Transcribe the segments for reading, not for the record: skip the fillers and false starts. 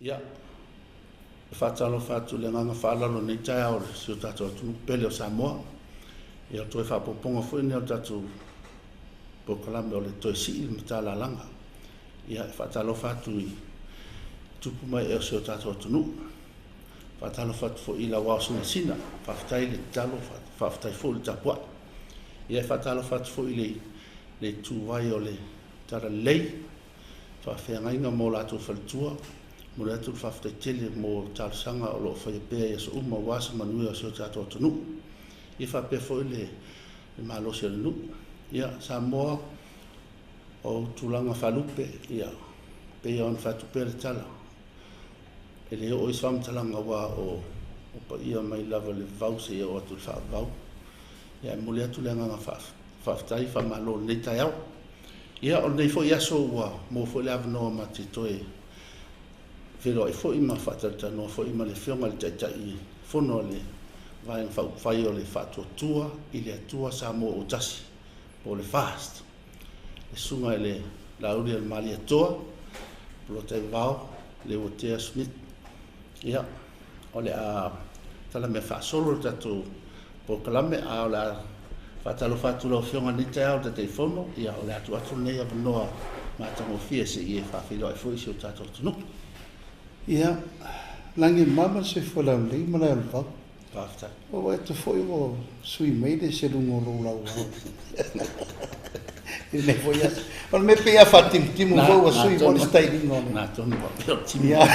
Ia, e faatalofa atu i le agaga faaaloalo i lenei taeao i si o tatou atunuu pele o Samoa. Ia, o le toe faaopoopoga foi lenei o le tatou polokalame o le toe sii le matalalaga. Ia, e faatalofa atu i tupu ma ee o si o tatou atunuu. Faatalofa atu foi i lau ao sinasina, faafetai le tatalo, faafetai foi le tapuai. Ia, e faatalofa atu foi i le ituvai o le Talalelei, faafeagaiga ma o latou faletua. Momoli atu le faafetai tele mo talosaga o lo o faia pea i aso uma aua se manuia o si o tatou atunuu. Ia faapea foi le malosi o le nuu. Ia Samoa, o ou tulaga faalupe, ia pei ona fai atu pea le tala, e le oo i se faamatalaga aua o paia mai lava i le vavau seia oo atu i le faavavau. Ia e momoli atu le agaga faafetai, faamalo i lenei taeao. Ia o lenei foi aso ua maua foi le avanoa ma te toe feiloai foi ma faatalatalanoa foi ma le Afioga i le Taitai Fono a le Vaega Faaupufai o le Faatuatua i le Atua Samoa ua Tasi, po o le FAST, le Susuga i le Laaulialemalietoa Polataivao Leuatea Smith. Ia, o le a talamea faasolo le tatou polokalame, a o le a faatalofa atu i lau Afioga i lenei taeao i le Taitaifono. Ia, o le a tuu atu lenei avanoa matagofie se i e faafeiloai foi i si o tatou atunuu. Ia, lagi e mama le soifua laulelei ma lae o le vau. Faafetai. Ua vaai atu foi ua sui mai le seluga o lou lauao i lenei foi aso. O le mea pei a faatimutimu foi ua sui foi le stailiga o le. Na tonu faapea o le timu. Ia.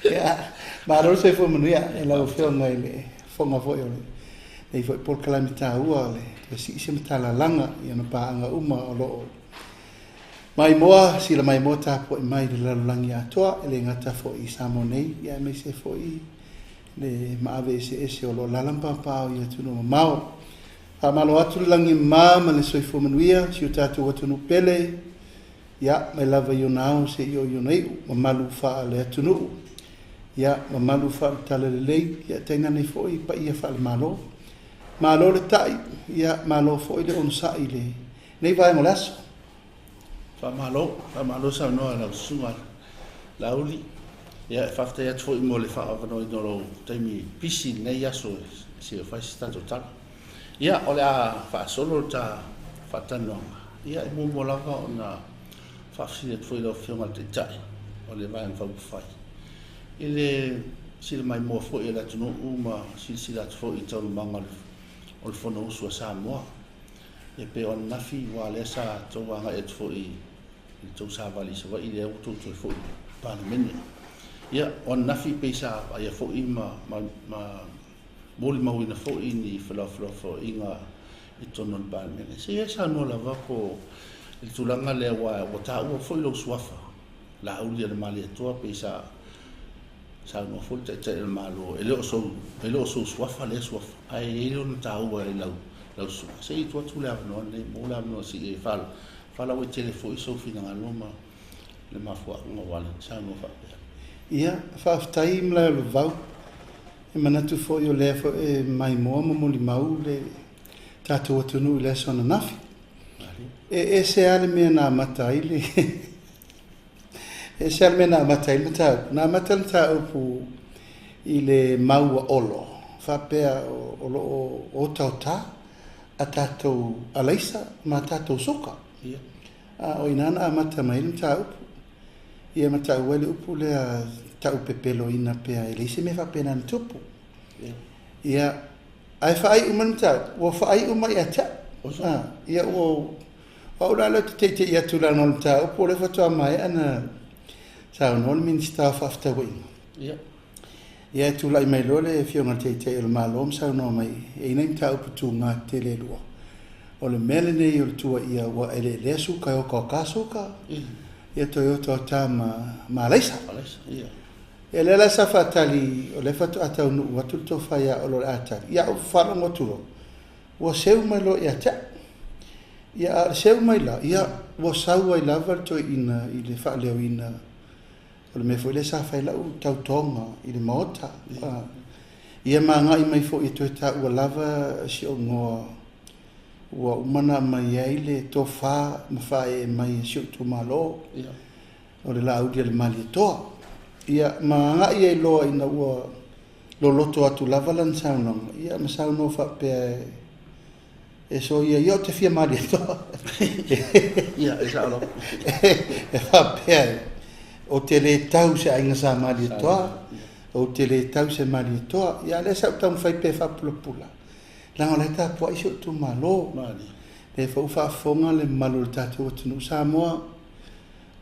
Ia, malo le soifua manuia i lau Afioga i le Fofoga foi o lenei foi polokalame taua o le toe sii se matalalaga i ona paaga uma o lo o maimoa, sila maimoa tapuai mai i le lalolagi atoa, e le gata foi i Samoa nei, ia aemaise foi le maave eseese o lo o alaala ma papaaao i atunuu mamao. Faamalo atu le lagi e mama ma le soifua manuia si o tatou atunuu pele, ia, mai lava i ona ao seia oo i ona iu, mamalu faale-atunuu, ia, mamalu faale-talalelei, ia tainane foi paia faale-Malo. Malo le ta'i, ia, malo foi le onosai i lenei vaega o le aso. Faamalo, faamalo saunoa i lau Susuga Laauli. Ia, e faafetai atu foi mo le faaavanoaina o lou taimi pisi i lenei aso se i fai se tatou tala. Ia, o le a faasolo le ta faatalanoaga. Ia, e muamua lava ona faafesili atu foi i lau Afioga i le Taitai o le Vaega Faaupufai i le sila maimoa foi a le atunuu ma silasila atu foi i taualumaga o le Fonousu a Samoa. E pei o ananafi aua lea sa tou agai atu foi i le tou savali i Savaii lea ua tou toe foi i le Palemene. Ia, o ananafi pei sa vaaia foi ma molimauina foi ni felafolafoaiga i totonu o le Palemene. Se i e saunoa lava po o le tulaga lea ua taua foi lou suafa Laaulialemalietoa pei sa saunoa foi le Taitai o le Malo, e le o sou, e le o sou suafa lea suafa, ae i ai lona taua i lau, lau susuga. Se i tuu atu le avanoa lenei, maua le avanoa se i e faalauaitele foi sou finagalo ma le mafuaaga ua saunoa faapea. Ia, faafetai Malaeolavau. E manatu foi o lea foi e maimoa ma molimau le tatou atunuu i le aso ananafi. E ese lava le mea na amata ai le E ese lava le mea na amata ai le mataupu. Na amata le mataupu i le mau a Olo, faapea o lo o otaota a tatou alaisa ma a tatou suka. A o i ina na amata mai ai le mataupu. Ia ma tau ai le upu lea taupepeloina pea e leai se mea faapena na tupu. Ia, ae faaiu mai le mataupu, ua faaiu mai ia te au. Ia ua O au la lea ou te teitei atu leaga o le mataupu o lea faatoa maea ona saunoa le Minisita o Faafetauaiga. Ia. Ia e tulai mai loa le Afioga i le Taitai o le Malo ma saunoa mai e i ai nai mataupu tuga tetele e lua. O le mea lenei o le tuuaia ua eleelea suka e otaota suka, ia toe otaota ma, ma alaisa. Alaisa, ia. Ia lea la sa faatali, o lea faatoa taunuu atu le tofa ia Olo o le a tali. Ia ou faalogo atu loa, ua seu mai loa ia te au. Ia, a o le seu mai la, ia, ua sau ai lava le toeaina i le faaleoina o le mea foi lea sa fai lau tautoga i le Maota. Ia ma agai mai foi e toe taua lava si ou igoa ua uma ona aumai ai le tofa ma faaee mai e si ou itumalo. O le Laauli a le Malietoa. Ia, ma agai ai loa ina ua loloto atu lava lana saunoaga, ia ma saunoa faapea e soia ia ou te fia Malietoa. Ia, e sao lava. E faapea e, ou te le tau i se aiga sa Malietoa, ou te le tau i se Malietoa. Ia, a o lea sa ou taumafai pea e faapulapula, leaga o la e tapuai si ou itumalo. Lea foi ua faafofoga le mamalu o le tatou atunuu Samoa,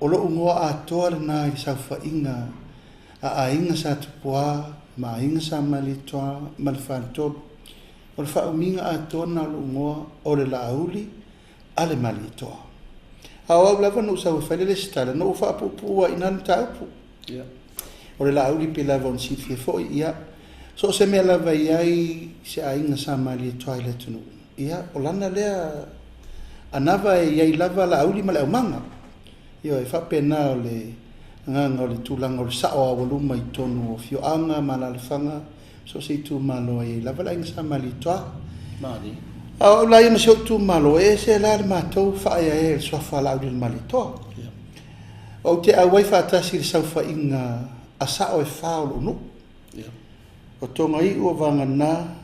o lou igoa atoa lena i le saofaiga a aiga sa Tupua ma aiga sa Malietoa ma le Faletolu. O le faaumiga atoa lena o lou igoa o le Laauli a le Malietoa. A o au lava na ou sau e fai le lesitala, na ou faapuupuu ai i ina le mataupu. O le Laauli pei lava ona silafia foi, ia, so o se mea lava e i ai se aiga sa Malietoa i le atunuu, ia, o lana lea anava e i ai lava Laauli ma le aumaga. Ioe, e faapena o le agaga o le tulaga o le sao aualuma i totonu o afioaga ma alaalafaga, so o se itumalo e i ai lava le aiga sa Malietoa. A o au la ia ma si ou itumalo, e ese la le matou faaeaea i le suafa a Laauli o le Malietoa. Ou te auai faatasi i le saofaiga a sao e fa o lou nuu. O Togaiu, o Vagana,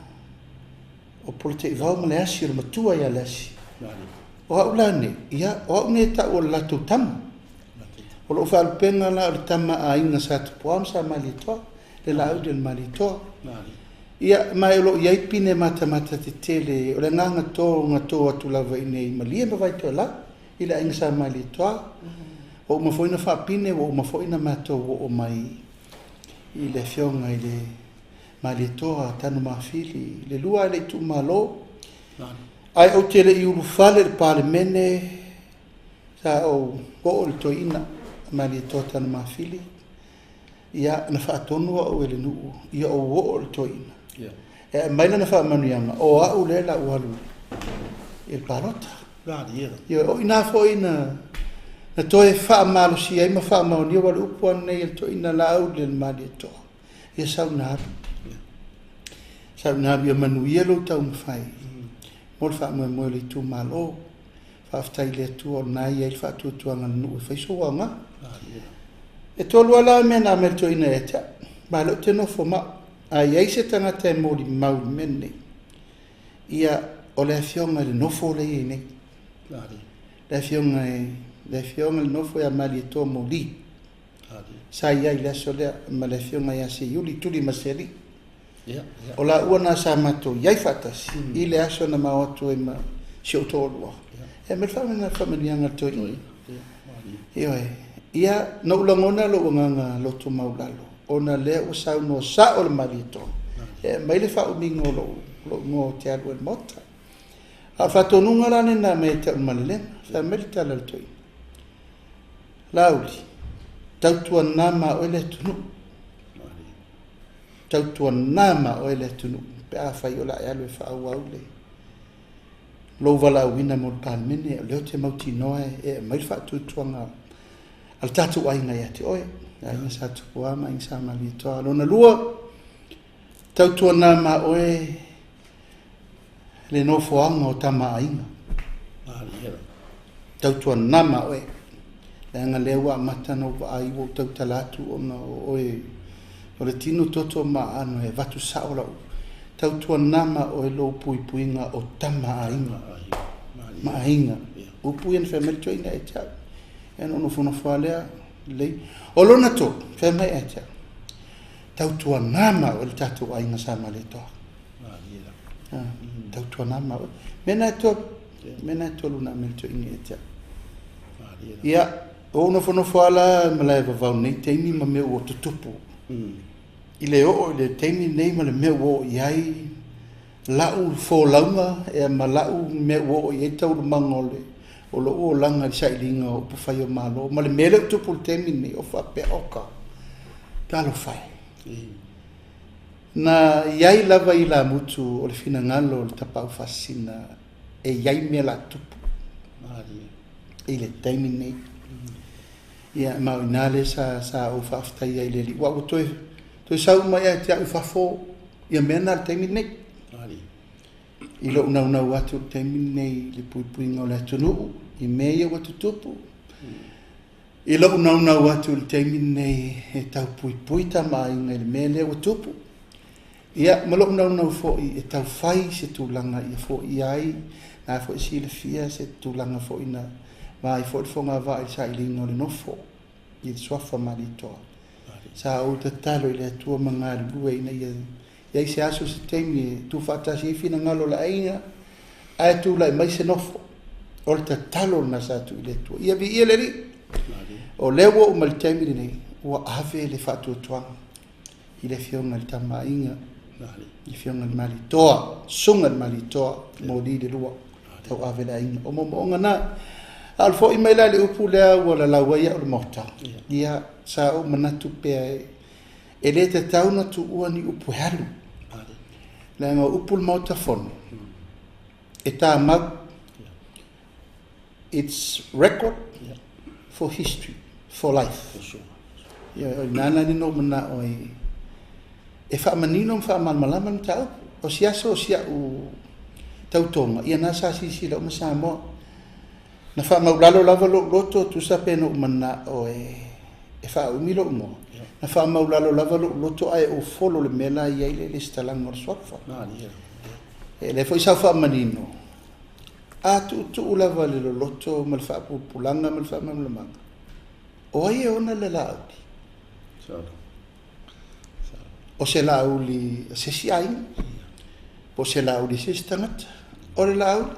o Polataivao ma Leasi, o le matua ia Leasi. O au la nei, ia, o au nei e tau o le latou tama. O lou faalupega la o le tama a aiga sa Tupua ma sa Malietoa, le Laauli o le Malietoa. Ia, ma o lo o i ai pine matamata tetele, o le agaga to na to atu lava i inei i Malie ma Vaitoelau, i le aiga sa Malietoa. Ua uma foi ona faapine, ua uma foi ona matou oo mai i le afioga i le Malietoa Tanumafili, le lua ae le itumalo. Ae ou te le i ulufale i le Palemene, sa ou oo i le toeaina Malietoa Tanumafili, ia, na faatonu au e le nuu ia ou oo i le toeaina. E aumai lana faamanuiaga, o au lea la ua alu i le palota. Ia, o i ina foi na toe faamalosia ai ma faamaonia, aua o le upu lava lenei a le toeaina Laauli o le Malietoa, ia sau ina alu. Sau ina alu ia manuia lou taumafai mo le faamoemoe o le itumalo. Faafetai i le Atua o lena e i ai le faatuatuaga o le nuu e fai sou aoga. E tolu lava la mea na aumai e le toeaina ia te au, ma o lea ou te nofo ma au. A i ai se tagata e molimau i le mea lenei, ia, o le afioga i le nofo lea e i ai nei. Le afioga i le afioga i le nofo ia Malietoa Moli, sa i ai i le aso lea, ma le afioga ia Seiuli Tulimasealii. O laua na sa matou i ai faatasi i le aso na ma o atu ai ma si ou toalua. E aumai le faamanuiaga a le toeaina. Ioe. Ia, na ou lagona lou agaga loto maulalo, ona lea ua saunoa sao le Malietoa, e aumai le faaumiga o lou igoa ou te alu ai i le Maota. A o le faatonuga la lena na aumai ia te au i le malelega, fai mai le tala a le toeaina, Laauli, tautuana ma oe le atunuu. Tautuana ma oe le atunuu pe afai o le a e alu e faaauau le lou valaauina mo le Palemene, o lea ou te mautinoa e aumai le faatuatuaga a le tatou aiga ia te oe, le aiga sa Tupua ma aiga sa Malietoa. Lona lua, tautuana ma oe le nofoaga o Tama a Aiga. Tautuana ma oe, leaga lea ua amata ona ou vaai ua ou tautala atu ona o oe o le tino toto ma aano e avatu sao lau tautuana ma oe lou puipuiga o Tama a Aiga ma Aiga. Upu ia na fai mai le toeaina ia te au. Ia ona ou nofonofo lava lea, lelei. O lona tolu, fai mai ia te au, tautuana ma oe le tatou aiga sa Malietoa. Tautuana ma oe. Mea na e tolu, mea na e tolu na aumai le toeaina ia te au. Ia, ua ou nofonofo lava la malae vavao i lenei taimi ma mea ua tutupu. I le oo i le taimi lenei ma le mea ua oo i ai la'u folauga ma la'u mea ua oo i ai taualumaga o le o lo'u olaga i le sailiga o upufai o Malo ma le mea lea ua tupu i le taimi lenei, o faapea, oka, talofa e. Na i ai lava ilamutu o le finagalo o le Tapaau Faasisina e i ai mea la tupu i le taimi lenei. Ia, ma o i ina lea sa, sa ou faafetai ai i le Alii, aua ua toe, toe sau uma ia te au i fafo ia mea na i le taimi lenei. I lou naunau atu i le taimi lenei i le puipuiga o le atunuu i mea ia ua tutupu. I lou naunau atu i le taimi lenei e tau puipui Tama a Aiga i le mea lea ua tupu, ia, ma lou naunau foi e tau fai se tulaga ia foia ai, na foi silafia se tulaga foi na vaai foi le fogavaa i le sailiga o le nofo i le suafa Malietoa. Sa ou tatalo i le Atua ma galulue ina ia i ai se aso se taimi e tuufaatasi ai finagalo o le aiga ae tulai mai se nofo. O le tatalo lena sa tuu i le Atua. Ia viia le Alii. O lea ua oo mai le taimi lenei, ua ave le faatuatuaga i le Afioga i le Tama a Aiga, le Afioga i le Malietoa, Susuga i le Malietoa, Moli le Lua, tauave le aiga. O moomooga na. A o le foi mai la i le upu lea ua lalau ai au i le Maota, ia, sa ou manatu pea e le tatau ona tuua ni upu e alu, leaga o upu o le Maota Fono, e tamau, it's record for history, for life. Ia, o i ina la lea na ou manao ai e faamanino ma faamalamalama le mataupu. O si aso o si au tautoga, ia na sa silasila uma Samoa. Na faamaulalo lava lou loto, tusa pe na ou manao e faaumi lou igoa. Na faamaulalo lava lou loto ae ou folo i le mea la e i ai le resitalaga o le suafa. E lea foi sa ou faamanino, a tuutuu lava le loloto ma le faapulapulaga ma le faamalamalamaga, o ai e ona le Laauli? O se Laauli a se isi aiga, po o se Laauli a se isi tagata. O le Laauli,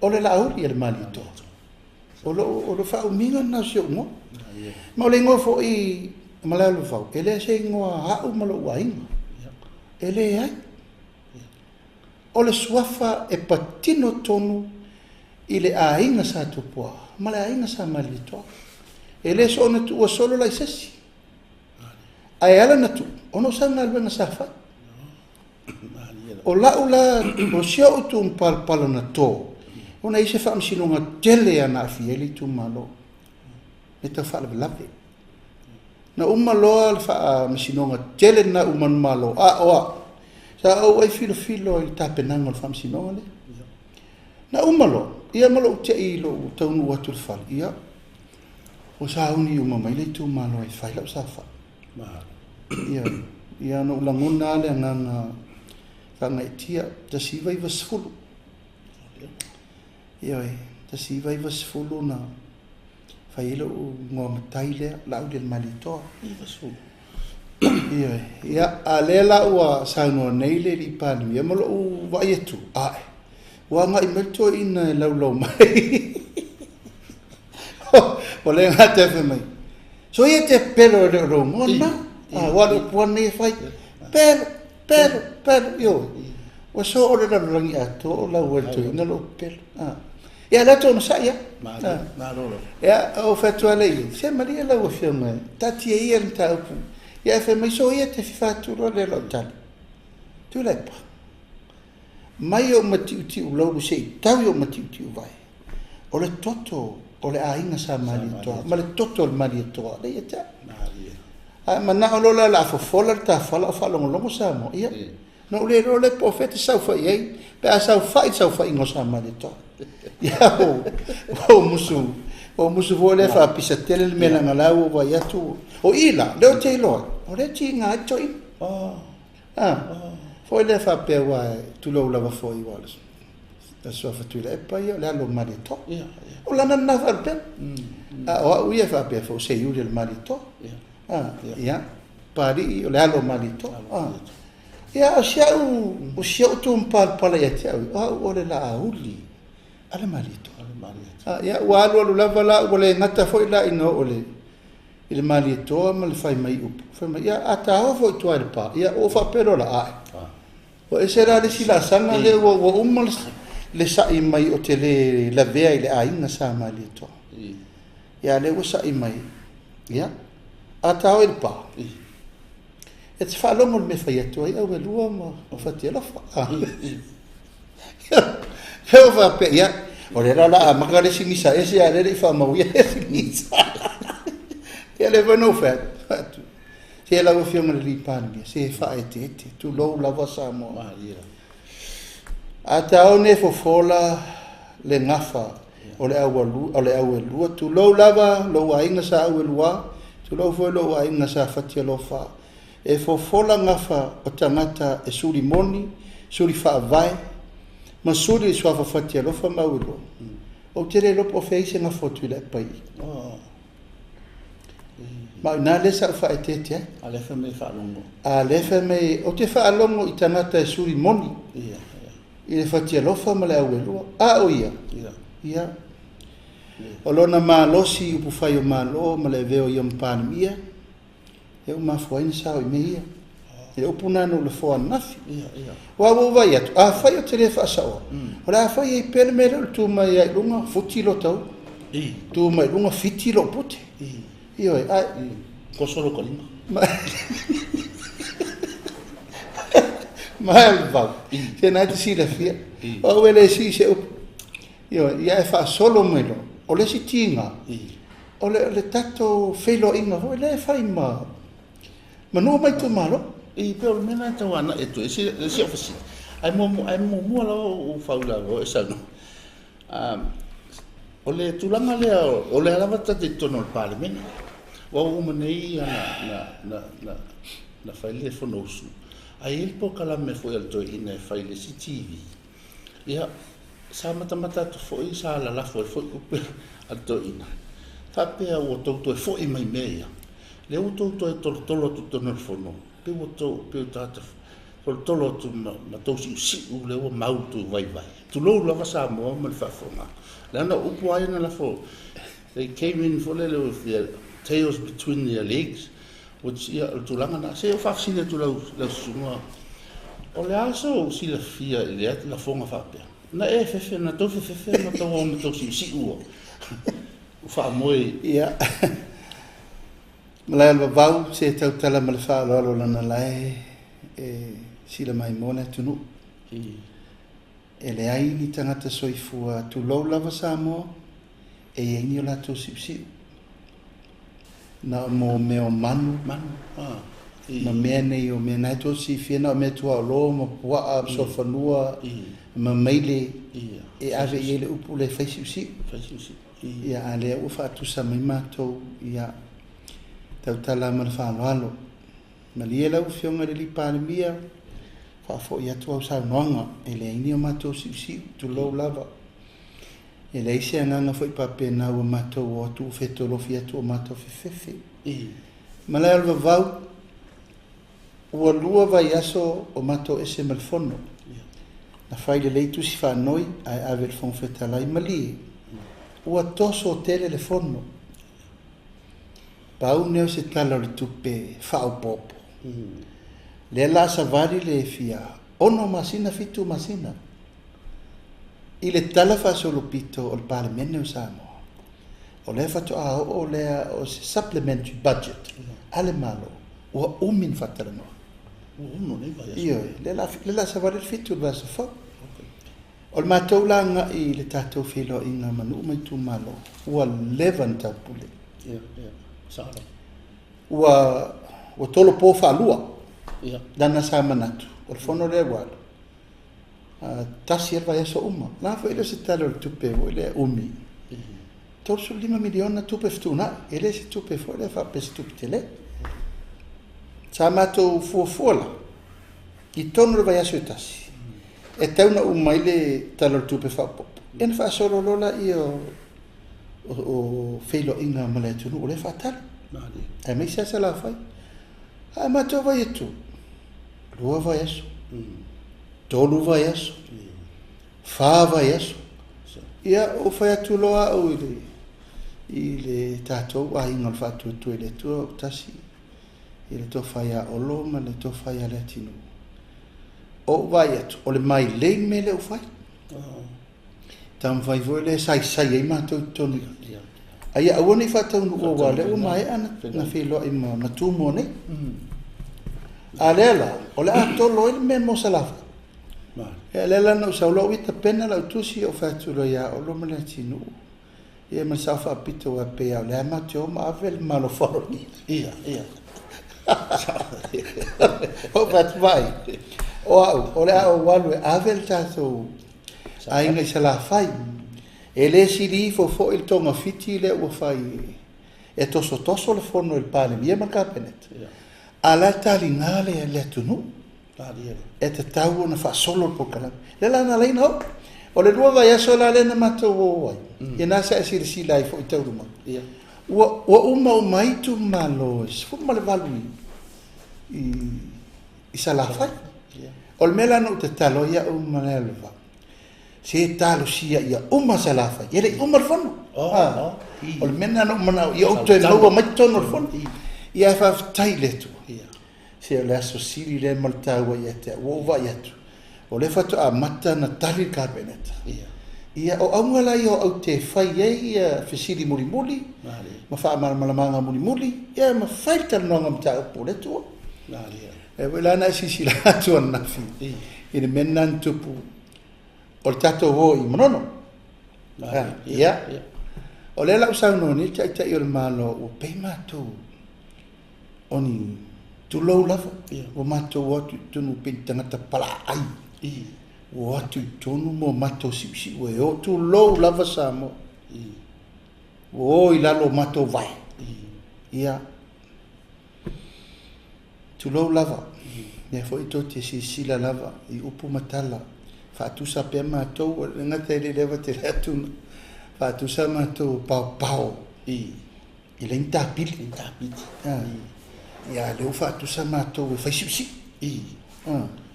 o le Laauli a le Malietoa. O le faaumiga lena o si ou igoa. Ma o le igoa foi Malaeolavau, e le o se igoa a au ma lou aiga. E leai. O le suafa e patino tonu i le aiga Sa Tupua ma le aiga Sa Malietoa. E le soona tuua solo la i se isi. Ae ala ona tuu, ona o sana galuega sa fai. O lau la, o si ou tumapalapala na to, ona e i ai se faamasinoga tele na aafia ai le itumalo, e tau faalavelave. Na uma loa le faamasinoga tele lena uma na malo, a o au, sa ou ai filofilo i le tapenaga o le faamasinoga lea. Na uma loa, ia ma lou tei i lou taunuu atu i le fale, ia, ua sauni uma mai le itumalo e fai lau saofai. Ia, ia na ou lagona lava le agaga faagaeetia, 1990. Ioe, 1990 na fai ai lou igoa matai lea, Laauli o le Malietoa. Ioe, ia, a lea la ua saunoa nei le alii Palemia ma lou vaai atu, ae, ua agai mai le toeaina e laulau mai. O le gata e fai mai, so ia te pelo e le o lou igoa lena. Aua o le upu lava lenei e fai, pelo, pelo, pelo, ioe. Ua soo le lalolagi atoa o lau ai le toeaina lou pelo. Ia, lea tou onosai lava. Ia, ou fai atu lava lea i ai, se malie lau Afioga, taatia ia le mataupu. Ia, ae fai mai, soia te fifa atu loa lea o lau tali. Tuilaepa, mai ou matiutiu laulu se i tau i ou matiutiu vae, o le toto o le aiga Sa Malietoa ma le toto o le Malietoa lea ia te au. A e manao loa la o le a fofola le tafala o faalogologo Samoa, ia, na ou le iloa lea po o fea e te saofai ai pe a saofai i le saofaiga o Sa Malietoa. Ia, ua ou musu, ua ou musu foi lea faapisa tele le mea leaga la ua ou vaai atu, o i la, lea ou te iloa ai, o lea e tiga ai le toeaina. A, foi lea faapea aua tulou lava foi aua o le suafa Tuilaepa ia o le alo o le Malietoa. O lana lena faalupega. A o au ia e faapea foi o Seiuli o le Malietoa. A, ia, Papalii o le alo o Malietoa. A, ia, o si au, o si ou tumapalapala ia te au, o au o le Laauli a le Malietoa. A, ia, ua alualu lava la, ua le gata foi la ina oo i le i le Malietoa ma le fai mai upu, fai mai, ia, a ta o foi i tua i le pa, ia, ua ou faapea loa la, ae. Ua ese la le isi laasaga lea ua, ua uma le, le sa'i mai ou te le lavea i le aiga sa Malietoa. Ia, a lea ua sa'i mai, ia, a ta o i le pa, e te faalogo i le mea e fai atu ai Auelua ma Fatialofa. Lea ua faapea, ia, o lea la o le a amata le isi misa ese, a o lea e le i faamauina le isi misa. Ia, lea foi na ou fai atu, se lau Afioga i le alii Palemia, se e faaeteete, tulou lava Samoa. A ta o nei fofola le gafa O le au o le auelua, tulou lava lou aiga Sa Auelua, tulou foi lou aiga Sa Fatialofa. E fofola gafa o tagata e suli moni, suli faavae, ma suli i suafa Fatialofa ma Auelua. Ou te le iloa po o fea i se gafa o Tuilaepa i i. Ma o i ina lea sa ou faaeteete ai. A lea fai mai e faalogo. A lea fai mai, ou te faalogo i tagata e suli moni i le Fatialofa ma le Auelua. A o ia, ia, o lona malosi i upufai o Malo ma le avea o ia ma Palemia, lea ua mafua ai ona sao i mea ia. I le upu lena na ou lafoa ananafi. Aua ua ou vaai atu, afai ou te le faasaoa, o le a fai ai pea le mea lea o le tu mai lava i luga, futi lota ulu, tu mai i luga, fiti lou pute. Ioe, ae... Toso lota lima. Ma e o le vau, se na e te silafia, o au e le sii se upu. Ioe, ia e faasolo mai loa. O le isi tiga, o le tatou feiloaiga foi lea e fai ma nuu ma itumalo. E pei o le mea lena e tau agai atu ai le isi au fesili, ae muamua lava ou faauilavea o e saunoa. O le tulaga lea, o lea lava ta te i totonu o le Palemene. Ua uma nei na fai le Fonousu, ae i ai le polokalame foi a le toeaina e fai i le isi TV. Ia, sa matamata atu foi, sa lalafo ai foi upu a le toeaina, faapea ua tou toe foi mai mea ia, lea ua tou toe tolotolo atu i totonu o le Fono, pei ua tou, pei o tagata tolotolo atu ma tou siusiu lea ua mau le tou vaivai. Tulou lava Samoa ma le faafofoga. Leaga o upu lava ia na lafo, they came in foi lele with their tails between their legs, which, ia, o le tulaga lena. Se i ou faafesili atu lau susuga, o le a sou silafia i lea lafoga faapea? Na e fefe, na tou fefefe ma tou o ma tou siusiu ua faamoe? Ia, malae o le vavau, se tautala ma le faaaloalo lana lae e sila maimoa le atunuu. E leai ni tagata soifua, tulou lava Samoa, e i ai ni o latou siusiu. Na o mo mea o manu, ma mea nei o mea na e tou silafia, na o mea tuaolo ma puaa ma solofanua ma maile e ave i ai le upu lea e fai siusiu. Ia, a lea ua faatusa mai matou, ia, tautala ma le faaaloalo. Malie lau Afioga i le Palemia, faafoi atu au saunoaga, e leai ni o matou siusiu, tulou lava. E leai se agaga foi faapena ua matou o atu ua fetolofi atu o matou fefefe. Malae o le vavau, ua 2 vaiaso o matou ese ma le fono. Na fai lelei tusi faanoi ae ave i le Fofoga Fetalai, malie, ua toso tele le fono. Pau nei o se tala o le tupe faaopoopo. Lea la savali le fia 6 masina, 7 masina i le tala faasolopito o le Palemene o Samoa. O lea faatoa oo lea o se supplementary budget a le Malo, ua umi na faatalanoa. Ioe, lea la savali le 7 le vaiaso fou. O le matou la agai i le tatou feiloaiga ma nuu ma itumalo, ua leva na taupule. Ua tolopo faalua, lana sa manatu, o le fono lea ua alu, tasi le vaiaso uma. La foi le se tala o le tupe foi lea umi. 35 miliona tupe fetuunai, e le se tupe foi lea faapea se tupe tele. Sa matou fuafua la, i totonu o le vaiaso e tasi, e tau na uma ai le tala o le tupe faaopoopo. Ia na faasolo loa laia o feiloaiga ma le atunuu o lea faatali. Aemaise lava Salafai. Ae matou vai atu, 2 vaiaso, 3 vaiaso, 4 vaiaso. Ia, ou fai atu loa au i le tatou aiga o le Faatuatua i le Atua o tasi, i le tofa ia Olo ma le tofa ia Leatinuu. Ou vai atu, o le mailei le mea lea ua fai. Taumafai foi lea saisai ai matou i totonu. Aia aua nei faataunuu aua lea ua maea na feiloai ma Tumua nei. A lea la, o le a tolo ai le mea mo Salafai. Ia lea la na ou sau loa ou ita pena lau tusi ou fai atu loa ia Olo ma Leatinuu. Ia ma le sao faapito aua pei lava o lea matou te o ma ave le malo faaaloalogia. Ia, ia. Ou fai atu, vaai, o au, o le a ou alu e ave le tatou aiga i Salafai. E le sili ifo foi le togafiti lea ua fai e tosotoso le fono i le Palemia ma le Kapeneta, a o la e taliga le atunuu. E tatau ona faasolo le polokalame. Lea la na ala ai ona oo. O le 2 vaiaso la lea na matou o ai, ia na sa e silasila ai foi i taualumaga, ua uma uma ai itumalo e 18 i Salafai. O le mea la na ou tatalo ai au ma Lealovao, se talosia ia uma Salafai, e le i uma le fono. O le mea lena na ou manao ia ou toe maua mai totonu o le fono. Ia ae faafetai i le Atua. Se o le aso sili lea ma le taua ia te au, ua ou vaai atu, o lea faatoa amata ona tali le Kapeneta. Ia, o auga la ia o aute e fai ai ia fesili mulimuli ma faamalamalamaga mulimuli, ia ma fai le talanoaga o mataupu o le Atua. E foi la na e silasila atu ananafi i le mea lena na tupu, o le tatou o i Manono. Ia, o lea la ua saunoa nei le Taitai o le Malo ua pei matou O ni tulou lava, ua matou o atu i totonu pei ni tagata palaai. Ua o atu i totonu ma o matou siusiu e o, tulou lava Samoa. Ua o i lalo o matou vae. Ia, tulou lava. Lea foi tou te silasila lava i upu ma tala, faatusa pea matou, e le gata e le leva tele atu, faatusa matou paopao. E leai ni tapili. Ni tapili. Ia, lea ua faatusa matou e fai siusiu. I.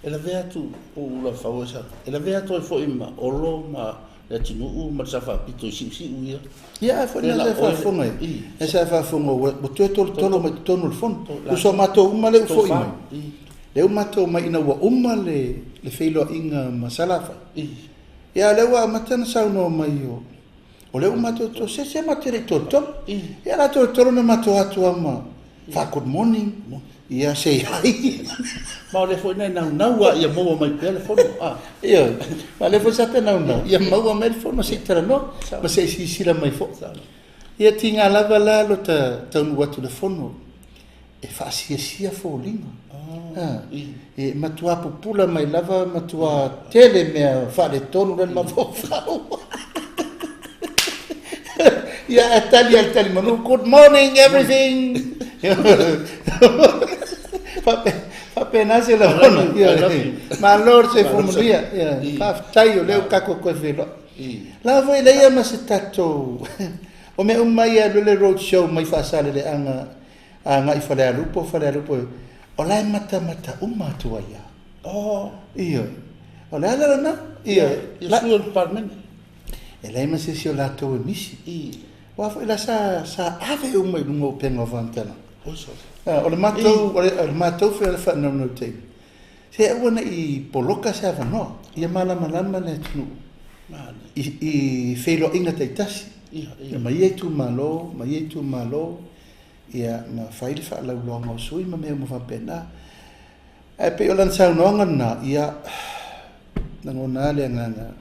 E lavea atu po o Uluafau e sa. E lavea atu ai foi ma Olo ma Leatinuu ma le Sao Faapito i siusiu ia. Ia, a foi lena sa e faafofoga ai. Lea sa e faafofoga ua toe tolotolo mai totonu o le fono. Tusa o matou uma lea ua foi mai. Lea ua matou omai ina ua uma le feiloaiga ma Salafai. Ia, a o lea ua amata ona saunoa mai o O lea ua matou to se se matou le tolotolo. Ia la tolotolo na matou atu lava ma fa good morning. Ia say hi. Ma o lea foi na naunau lava ia maua mai pea le fono. Ah. Ioe. Ma o lea foi sa ta naunau ia maua mai le fono se i talanoa ma se i silasila mai foi. Ia tiga lava la lo ta taunuu atu i le fono. E faasiasia foliga. E matua pupula mai lava, matua tele mea faaletonu lea i le mafaufau. Ia ae tali lava i le talimanu, good morning everything. Faapena se lagona. Malo le soifua manuia. Faafetai o lea ua tatou toe feiloai. La foi e leai lava ma se tatou, o mea uma ia e alu ai le road show mai Faasaleleaga agai i Falealupo, Falealupo, o la e matamata uma atu ai lava. Oh. Ioe. O le ala lena. Ioe. Ia sui o le Palemene. E leai ma se isi o latou e misi. Aua foi la sa, sa ave uma i luga o upega o faamatalaga. O le matou, o le matou faanaunautaiga, se aua ne i poloka se avanoa, ia malamalama le atunuu i feiloaiga taitasi, ma ia itumalo, ma ia itumalo, ia ma fai le faalauiloaga o sui ma mea uma faapena. Ae pei o lana saunoaga lena, ia, lagona lava le agaga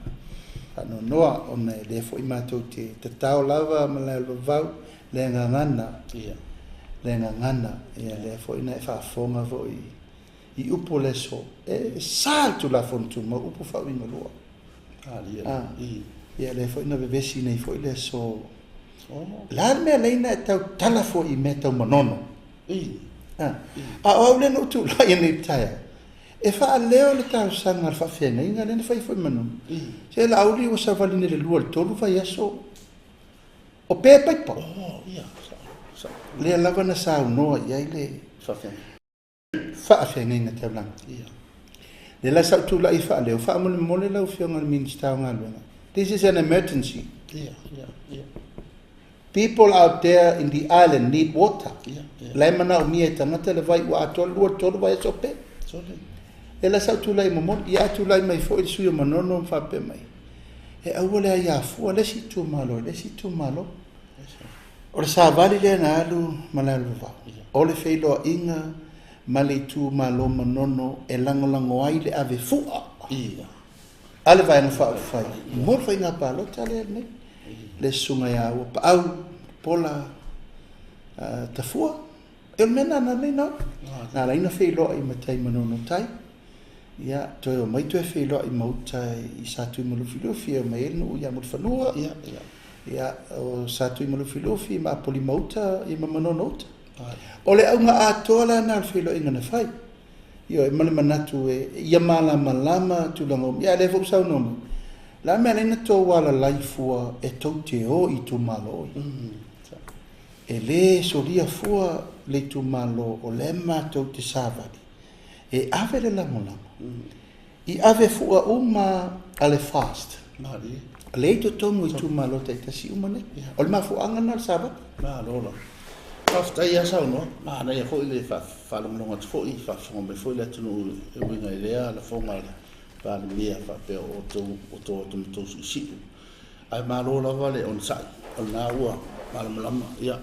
faanoanoa ona e lea foi matou te tatao lava ma le vavau le gagana, le gagana, ia lea foi na e faafofoga foi i upu o le aso, e sa le Tulafono Tumau, upu faauigalua. Ia lea foi na vevesi nei foi le aso. O le a le mea lea na e tautala foi i mea tau Manono? A o au lea na ou tulai anei i le taeao e faaleo le talosaga a le faafeagaiga lea na fai foi i Manono. Se Laauli ua savali nei i le 2 i le 3 vaiaso o pe paipa. Lea lava na saunoa i ai le faafeagaiga taulaga. Lea la sa ou tulai e faaleo, faamolemole lau Afioga i le Minisita o Galuega, this is an emergency. People out there in the island need water. La e manaomia e tagata le vai ua atoa le 2 i le 3 vaiaso o pe. Lea la sa ou tulai e momoli, ia ae tulai mai foi le sui o Manono ma faapea mai, e aua le aia fua le isi itumalo i le isi itumalo. O le savali lea na alu ma le alu vavao, o le feiloaiga ma le itumalo Manono e lagolago ai le ave fua a le Vaega Faaupufai mo le faiga palota lea nei, le Susuga ia Uapaau Pola Tafua. E o le mea lena na ala ai na alu, na ala ai na feiloai ma tai Manono Tai. Ia, toe omai toe feiloai ma uta i Satuimalufilufi e omai ai le nuu ia Mulifanua. Ia, ia. Ia, o Satuimalufilufi ma Apolima uta, ia ma Manono uta. O le auga atoa la lena o le feiloaiga na fai. Ioe, ma le manatu e, ia malamalama tulaga uma. Ia, a o lea foi ua saunoa mai, o le a le mea e ala ai ona tou alalai fua e tou te o i itumalo ia? E le solia fua le itumalo o lea matou te savali e ave le lagolago i ave fua uma a le FAST. Lea i totonu o itumalo taitasi uma nei. O le mafuaaga lena o le savali. Malo lava. Faafetai lava saunoa. Manaia foi le faalogologo atu foi, faafofoga mai foi le atunuu e uiga i lea lafoga a le Palemia faapea o outou ua outou o atu ma outou siusiu. Ae malo lava le onosai, o lena ua malamalama. Ia,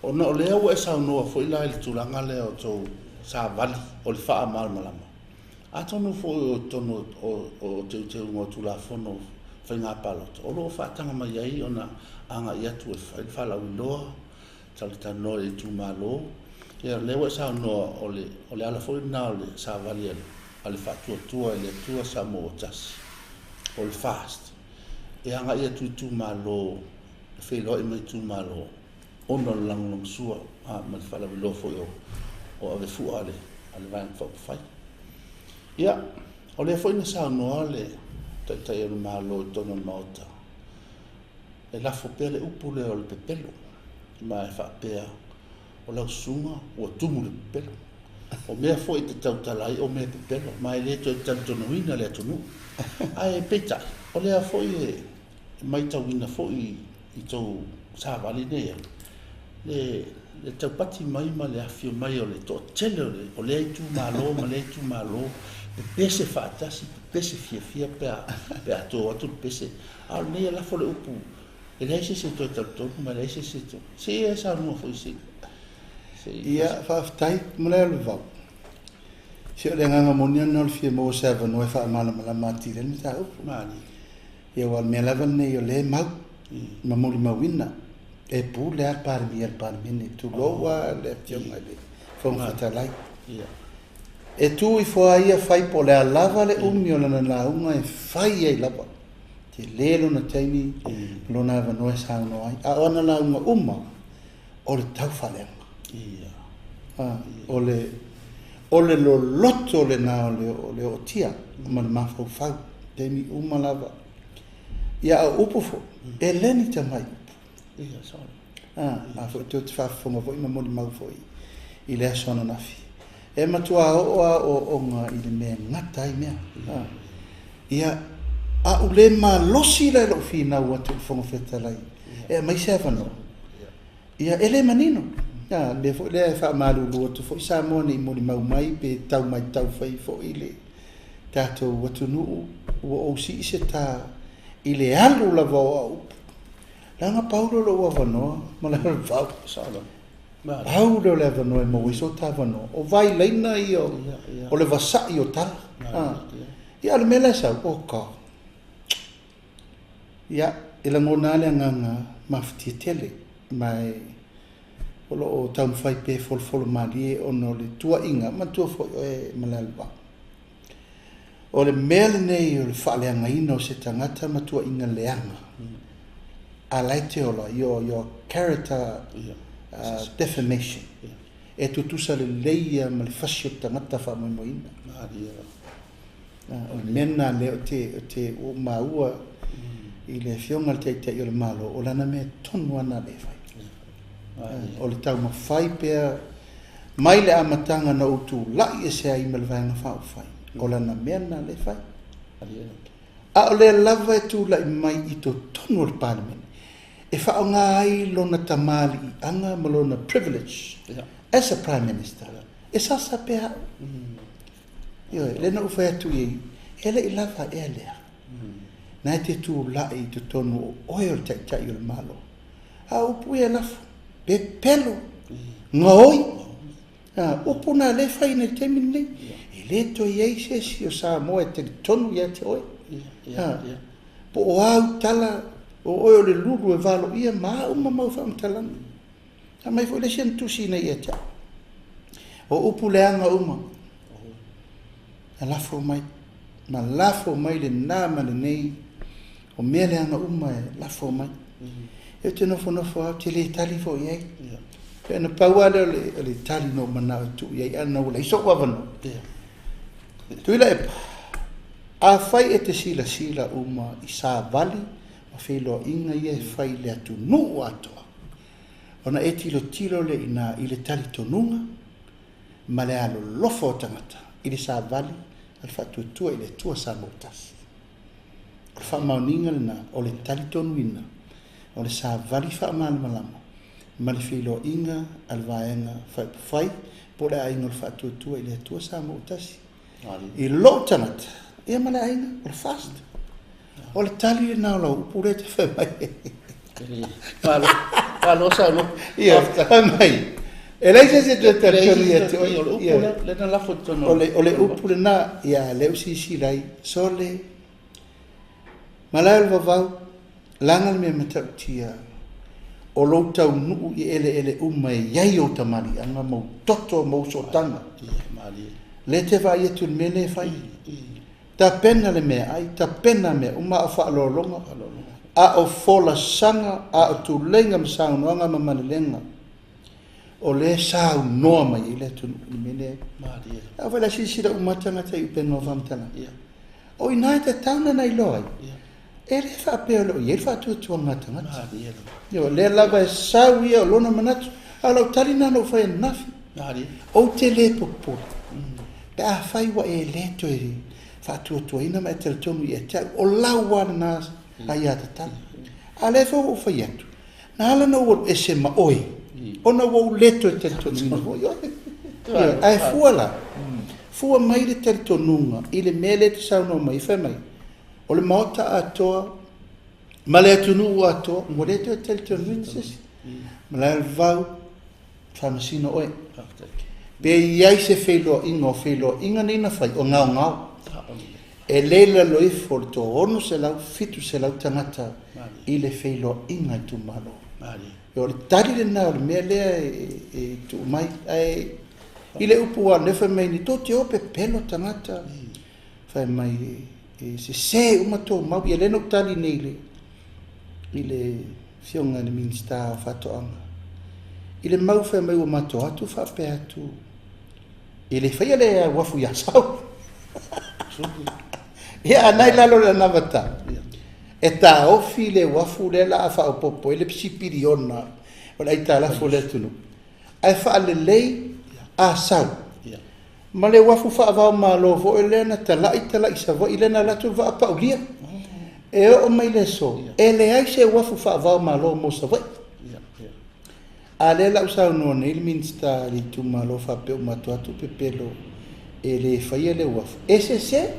ona o lea ua e saunoa foi la i le tulaga lea o tou savali o le faamalamalama, atonu foi o totonu o teuteuga o Tulafono o Faiga Palota, o lo o faataga mai ai ona agai atu e fai le faalauiloa, talatalanoa i le itumalo. Ia, o lea ua e saunoa o le ala foi lena o le savali a le Faatuatua i le Atua Samoa ua Tasi, o le FAST. E agai atu i itumalo, e feiloai ma itumalo ona o le lagolagosua ma le faalauiloa foi o avefua a le Vaega Faaupufai. Ia, o lea foi na saunoa le Taitai o le Malo i totonu o le Maota, e lafo pea le upu lea o le pepelo, ma e faapea o lau susuga ua tumu le pepelo. O mea foi e te tautala ai o mea pepelo, ma e le toe talitonuina le atunuu. Ae peitai, o lea foi e matauina foi i tou savali nei ai, le taupati mai ma le afifio mai o le toatele o lea itumalo ma lea itumalo, pepese faatasi, pepese fiafia pe a to atu le pese. A o lenei e lafo le upu, e leai se isi e toe talitonu ma e leai se isi e toe... Se i e saunoa foi se i... Ia, faafetai Malaealavau. Se o le agaga moni lava lena o le fia maua o se avanoa e faamalamalama atili ai le mataupu. Ia, aua o le mea lava lenei o lea e mau ma molimauina, e pule lava le Palemia i le Palemene, tulou lava le Afioga i le Fofoga Fetalai. E tu ifo lava ia fai po o le a lava le umi o lana lauga e fai ai lava. Tele lona taimi ma lona avanoa e saunoa ai. A o ana lauga uma, o le tau faaleaga. O le, o le loloto lena o le, o le ootia ma le mafaufau, taimi uma lava. Ia, a o upu foi, e le ni tamai upu. A foi tou te faafofoga foi ma molimau foi i le aso ananafi. E matua oo lava ooooga i le mea e gata ai mea. Ia, a ou le malosi la i lou finau atu i le Fofoga Fetalai e aumai se avanoa, ia, e le manino. A, le mea foi lea e faamalulu atu foi Samoa ne i molimau mai pe tau matau fai foi le tatou atunuu ua ou sii se ta i le alu lava o au upu. Leaga pau lea o lou avanoa ma le vau. Pau lea o le avanoa e maua ai so ta avanoa. O vailaina ia o le vasai o tala. Ia, a o le mea la e sau, oka. Ia, e lagona lava le agaga mafatia tele, ma e o lo o taumafai pea e folofolo malie ona o le tuuaiga, manatua foi oe Malaealavao. O le mea lenei o le faaleagaina o se tagata ma tuuaiga leaga, a la e te ola, your character defamation, e tutusa lelei ia ma le fasi o le tagata faamoemoeina. O le mea lena lea ou te ua ou maua i le Afioga i le Taitai o le Malo, o lana mea tonu lava lena lea e fai. O le taumafai pea mai le amataga na ou tulai ese ai ma le Vaega Faaupufai, o lana mea lena lea e fai. A o lea lava e tulai mai i totonu o le Palemene e faaaoga ai lona tamaliiaga ma lona privilege as a Prime Minister, e sasa pea au. Ioe, lea na ou fai atu i ai, e le i lava ea lea. Na e te tulai i totonu o oe o le Taitai o le Malo. A o upu ia e lafo, pepelo, gaoi. A, upu na lea e fai nei i le taimi lenei. E le toe i ai se isi o Samoa e talitonu ia te oe. A, po o a au tala, o oe o le lulu e valoia ma a uma mau faamatalaga. Aumai foi le isi ana tusi nei ia te au. O upu leaga uma. Na lafo mai, ma lafo mai lena ma lenei, o mea leaga uma e lafo mai. Ou te nofonofo lava, ou te le tali foi i ai. Ia na pau lava lea o le tali na ou manao e tuu i ai, ae ona ua leai sou avanoa. Tuilaepa, afai e te silasila uma i savali ma feiloaiga ia e fai i le atunuu atoa, ona e tilotilo lea i ina i le talitonuga ma le alolofa o tagata i le savali a le Faatuatua i le Atua Samoa Tasi. O le faamaoniga lena o le talitonuina o le savali faamalamalama ma le feiloaiga a le Vaega Faaupufai po o le Aiga o le Faatuatua i le Atua Samoa Tasi. I lou tagata, ia ma le aiga, o le FAST. O le tali lena o lau upu lea e te fai mai ai. Malo, malo saunoa. Ia, fai mai, e leai se isi e toe talitonu ia te oe. O le upu lea, lea na lafo i totonu. O le upu lena, ia, lea ua silasila ai, sole, malae o le vavau, Leaga le mea matautia o lou taunuu i eleele uma e i ai ou tamaliiaga ma ou toto ma ou sootaga. Lea e te vaai atu i le mea lea e fai. Tapena le meaai, tapena mea uma, a o faaaloaloga, a o folasaga, a o tuleiga ma saunoaga ma malelega, o lea e saunoa mai ai le atunuu i le mea lea. A fai o le a silasila uma lava tagata i upega o faamatalaga. O i ina e tatau ona iloa ai, e le faapea o lo o i ai le faatuatuaga a tagata. O lea lava e sau ia o lona manatu, a o lau tali lena na ou fai ananafi. Ou te le popole pe afai ua e le toe faatuatuaina ma e talitonu ia te au, o lau lava lena aiatatau. A o lea foi ua ou fai atu, Na ala ona ou alu ese ma oe, ona ua ou le toe talitonuina foi oe. Ae fua la, fua mai le talitonuga i le mea lea e te saunoa mai ai, fai mai, o le Maota atoa ma le atunuu atoa, ua le toe talitonuina se isi. Malaevau, faamasino oe. Pe i ai se feiloaiga o feiloaiga nei na fai, o gaogao. E le i lalo ifo o le 600, 700 tagata i le feiloaiga itumalo. O le tali lena o le mea lea e tuu mai. Ae i le upu a lea fai mai nei, tou te o pepelo tagata, fai mai e sese uma tou mau. Ia lea na ou tali nei i le Afioga i le Minisita o Faatoaga, i le mau fai mai ua matou atu faapea atu, E le faia le uafu i Asau. Ia, a na i lalo o le anavata, e taofi le uafu lea la a faaopoopo ai le isi piliona o le aitalafu a le atunuu, ae faalelei Asau ma le uafu faava-o-Malo foi lea na talai talai i Savaii lea na alu atu le vaa paulia. E oo mai le aso, e leai se uafu faava-o-Malo mo Savaii. A lea la ua saunoa nei le Minisita i le itumalo faapea ua matou atu pepelo e le faia le uafu. E sese!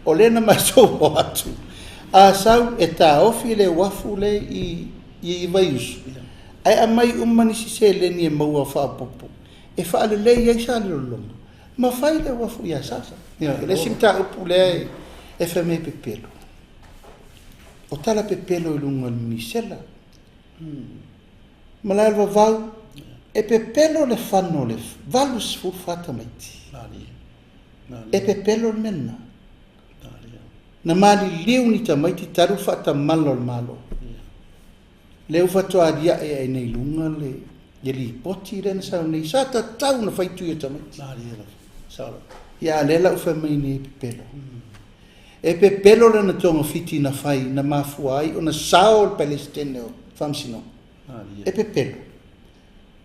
O lea na matou o atu, a sau e taofi le uafu lea i i Vaiusu, ae aumai uma nisi seleni e maua faaopoopo e faalelei ai Salelologa ma fai le uafu i Asau. O le isi mataupu lea e fai mai e pepelo, o tala pepelo i luga o le misela. Malae o le Vavau, e pepelo le fano o le 84 tamaiti. E pepelo le mea lena. Na maliliu ni tamaiti talu le faatamala o le Malo. Lea ua faatoa aliae ae nei i luga le lipoti lea na sau nei. Sa tatau ona fai tui o tamaiti. Ia a lea la ua fai mai nei e pepelo. E pepelo lana togafiti na fai na mafua ai ona sao le Peresetene o Faamasinoga. E pepelo.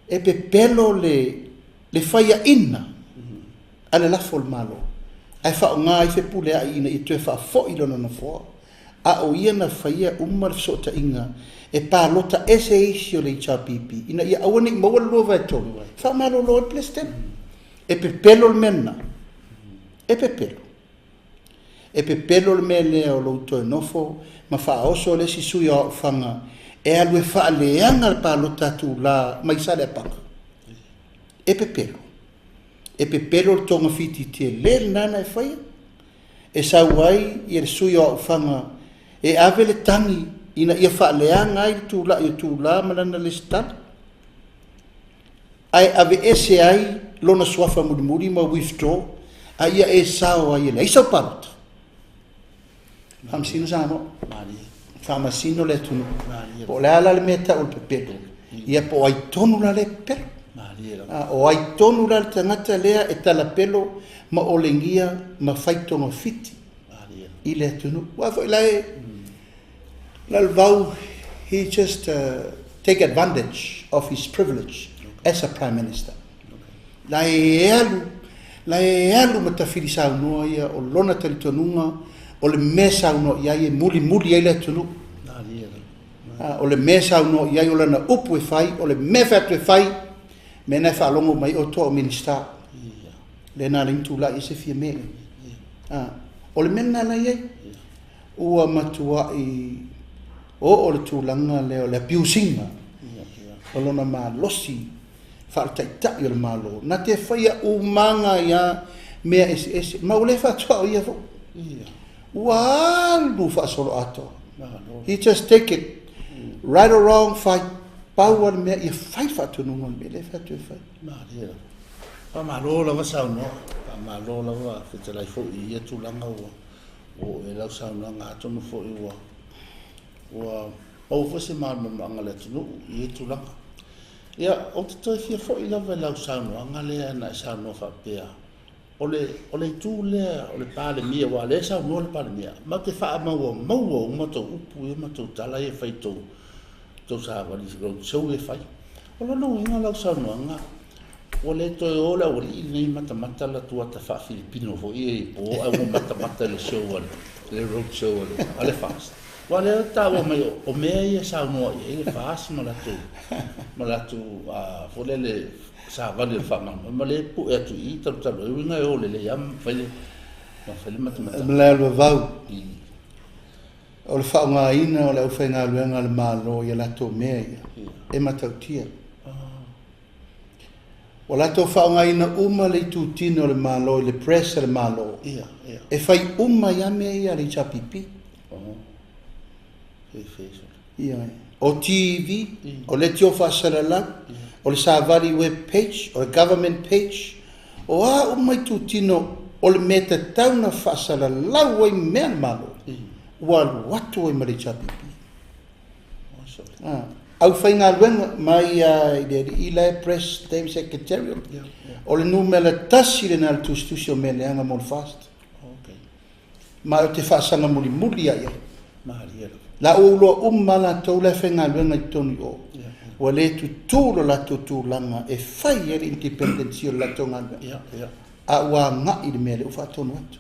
E pepelo le le faiaina a le lafo o le Malo ae faaaoga ai Fepuleai ina ia toe faafoi lona nofoa, a o ia na faia uma le fesootaiga e palota ese isi o le HRPP ina ia aua ne i maua le 2/3 e faamalolo ai le Peresetene. E pepelo le mea lena. E pepelo. E pepelo le mea lea o lou toe nofo ma faaoso le isi sui o Aofaga e alu e faaleaga le palota a Tula mai Saleapaga. E pepelo. E pepelo le togafiti tele lena na e faia, e sau ai le sui o Aofaga e ave le tagi ina ia faaleaga ai le tulai o Tula ma lana lesitala. Ae aveese ai lona suafa mulimuli ma withdraw. A ia e sao ai e leai sau palota. Faamasino Samoa. Faamasino le atunuu. Po o le a la le mea e tau o le pepelo, ia po o ai tonu la lea e pepelo. O ai tonu la le tagata lea e talapelo ma olegia ma fai togafiti i le atunuu. Aua foi la e Lalovaoa, he just take advantage of his privilege as a Prime Minister. La e alu, la e alu ma tafili saunoa ia o lona talitonuga o le mea saunoa i ai e mulimuli ai le atunuu. O le mea saunoa i ai o lana upu e fai, o le mea fai atu e fai, mea na e faalogo mai outou o Minisita. Lea na ala ai ona tulai ese Fiame. O le mea lena la e i ai. Ua matuai oo le tulaga lea o le abuse ina o lona malosi faaletaitai o le Malo, na te faia umaga ai lava mea eseese, ma ua le faatoa o ia foi. Ua alu faasoloatoa. He just take it, right or wrong, fai. Pau lava le mea ia fai le faatonuga o le mea lea e fai atu e fai. Faamalo lava saunoa, faamalo lava fetalai foi i ia tulaga ua oo i ai lau saunoaga, atonu foi ua Ua pau foi se malamalamaaga a le atunuu i ia tulaga. Ia, ou te toe fia foi lava i lau saunoaga lea na e saunoa faapea, o le, o le itu lea o le Palemia, aua o lea e saunoa le Palemia, matou te faamauamaua uma tou upu ia ma tou tala ia e fai i tou, tou savali road show ia e fai. O lona uiga o lau saunoaga, ua le toe o le aualii lenei matamata latou ata faa-Filipino foi ia i po ae ua matamata i le show a le, le road show a le, a le FAST. Aua o lea e taua mai o mea ia e saunoa i ai le FAST ma latou, ma latou foi lele savali o le faamalamalama ma lea e pue atu i i talu talu ai, uiga e o lelei lava ma fai le, ma fai le matamataga. Malaevavau. O le faaaogaina o le aufaigaluega a le Malo i a latou mea ia, e matautia. Ua latou faaaogaina uma le itutino o le Malo i le press a le Malo e fai uma ai lava mea ia a le HRPP. O TV, o leitio faasalalau, o le savali web page, o le government page, o a uma itutino o le mea e tatau ona faasalalau ai mea a le Malo, ua alu atu ai ma le HRPP. Aufaigaluega mai lava i le alii la e press dame secretarial, o le numera tasi lena i le tusitusi o mea leaga mo le FAST. Ma ou te faasaga mulimuli lava i ai. La ua iloa uma lava latou la e faigaluega i totonu i o, ua le tutu lo latou tulaga e fai ai le independency o le latou galuega, a ua agai i le mea lea ua faatonu atu.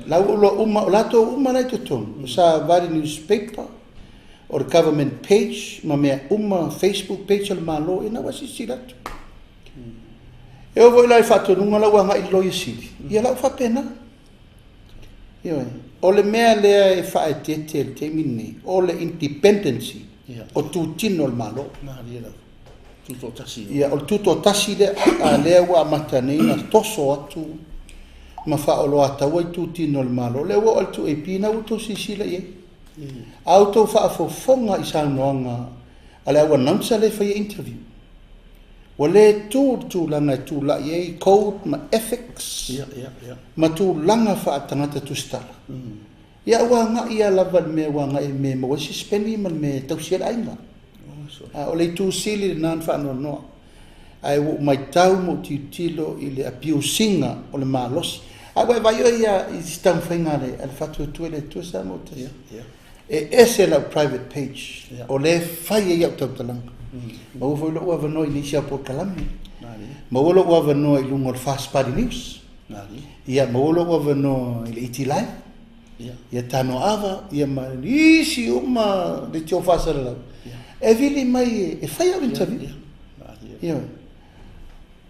La ua iloa uma, o latou uma la i totonu, o Savali newspaper, o le government page ma mea uma, Facebook page a le Malo, ia na ua silasila atu. E oo foi la i faatonuga la ua agai i le Loia Sili, ia la ua faapena. Ioe. O le mea lea e faaeteete i le taimi lenei, o le independency o tutino o le Malo. Tutoatasi. Ia, o le tutoatasi lea, a lea ua amata nei ona toso atu ma faaoloataua itutino o le Malo. Lea ua oo i le 2AP, na ua outou silasila i ai. A outou faafofoga i saunoaga a le au announcer lea e faia interview, ua le tu le tulaga e tulai ai code ma ethics ma tulaga faa-tagata tusitala. Ia ua agai lava lava i le mea ua agai i le mea e maua ai se sipeni ma le mea e tausi ai le aiga. A o le itu sili lena na faanoanoa. Ae ua ou matau ma ou tilotilo i le abuse ina o le malosi. A ua e vaai oe ia i se taumafaiga a le Faatuatua i le Atua Samoa ua Tasi? E ese lau private page o lea e fai ai au tautalaga. Maua foi lou avanoa i nisi au polokalame. Maua lou avanoa i luga o le Fast Party News. Ia maua lou avanoa i le ET Live. Ia Tanoa Ava, ia ma nisi uma leitio faasalalau. E vili mai e fai au interview. Ioe.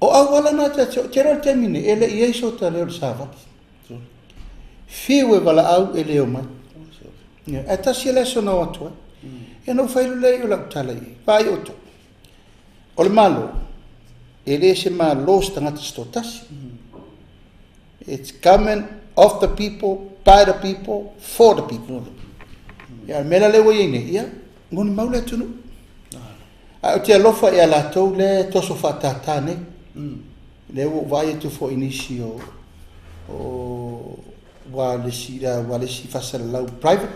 O auala na ta te te iloa le taimi nei, e le i ai so ta leo i le savali. Fiu e valaau e le omai. Ioe. Ae tasi le aso na o atu ai. Ia na ou fai loa lea o lau tala i ai. Vaai outou. O le Malo, e le se Malo o se tagata se toatasi. It's government of the people, by the people, for the people. Ia, o le mea la lea ua i ai nei, ia, goni mau le atunuu. Ae ou te alofa ia latou lea e toso faatātā nei. Lea ua ou vaai atu foi i nisi o O ua le isi ua le isi faasalalau private,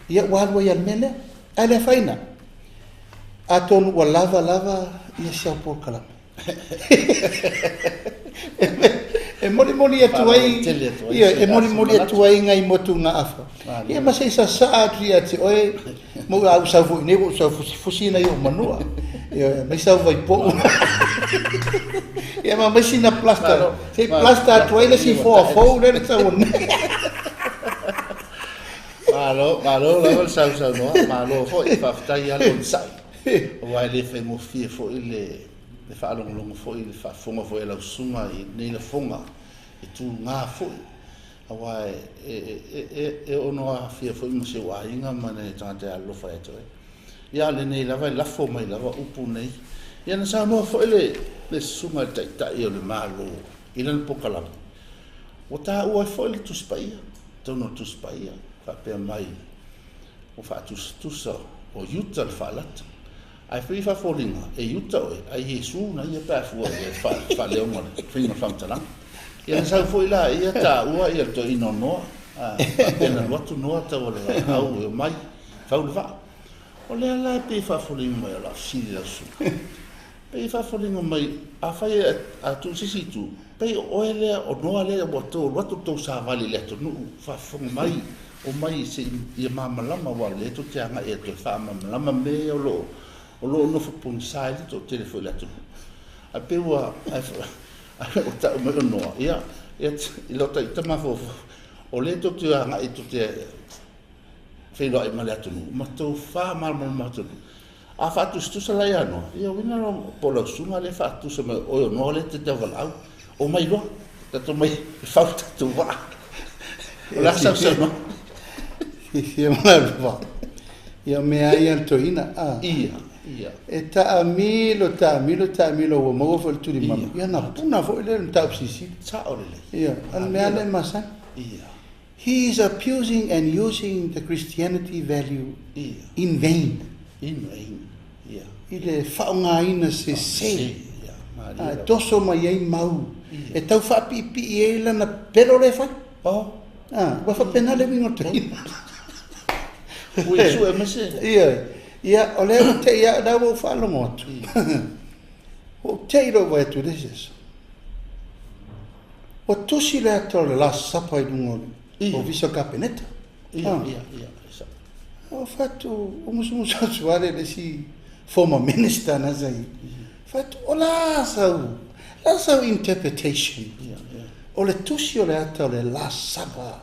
ia ua alu ai lava i le mea lea. Ae le afaina, atonu ua lava lava ia si au polokalame e molimoli atu ai, ia, e molimoli atu ai nai motugaafa, ia ma se i sasaa atu ia te oe, ma a ou sau foi nei, ua ou sau fusifusi nai ou manua, ia, aemaise au vaipou. Ia ma aumai sina plaster, se i plaster atu ai le isi foa fou lea na sau nei. Malo, malo lava le sausaunoa, malo foi, faafetai lava le onosai. Aua e le faigofie foi le faalogologo foi, le faafofoga foi a lau susuga i lenei lafoga e tuga foi, aua e ono aafia foi ma si ou aiga ma nai tagata e alolofa ia te oe. Ia a o lenei lava e lafo mai lava upu nei. Ia na saunoa foi le susuga i le Taitai o le Malo i lana polokalame, ua taua ai foi le Tusi Paia, totonu o le Tusi Paia, faapea mai ua faatusatusa o Iuta le faalata. Ae pei e faafoliga e Iuta oe, ae Iesu na ia pe a fua i ai le faaleoga o le faiga o le faamatalaga. Ia na sau foi la ia taua ia le toeaina o Noa, faapea na alu atu Noa tau o le valaau e omai, fau le vaa. O lea la e pei e faafoliga mai o le a fesili i lau susuga. Pei e faafoliga mai, afai a tuu i se isi itu, pei o oe lea, o Noa lea ua tou alu atu le tou savali i le atunuu, faafofoga mai, omai se i ia malamalama, aua o lea tou te agai e toe faamalamalama mea ia o lo o lo o nofo pogisa ai le toatele foi o le atunuu. Ae pei ua ua tau mai o Noa, ia, i lota ita mafaufau, o lea tou te agai tou te feiloai ma le atunuu, ma tou faamalamalama atu. A faatusatusa la ia Noa, ia uiga la po o lau susuga lea e faatusa mai o oe o Noa lea e te tauvalaau, omai loa, tatou omai e fau le tatou vaa. O le a sau saunoaga? Fiafia malava. Ia o mea lava ia a le toeaina. A. Ia, ia. E taamilo, taamilo, taamilo ua maua foi le tulimanu. Ia ona puna foi lea i le mataupu silisili. Sao lelei. Ia, o le mea lava lea e masani. Ia. He is abusing and using the Christianity value in vain. In vain. Ia. I le faaaogaina sese. E toso mai ai mau. E tau faapiipii ai lana pelo lea e fai. Oh. Ua faapena le uiga o le toeaina. Ua e sue mai se. Ia. Ia, o lea ua te i au, lea ua ou faalogo atu. Ua ou te i lou vaai atu i le isi aso. Ua tusi le ata o le Last Supper i luga o le Ofisa o le Kapeneta. Ia, ia, ia. Ua fai atu, ua musumusu atu lava le isi former minister na sa i ai. Fai atu, o le a sau, le a sau interpretation o le tusi o le ata o le Last Supper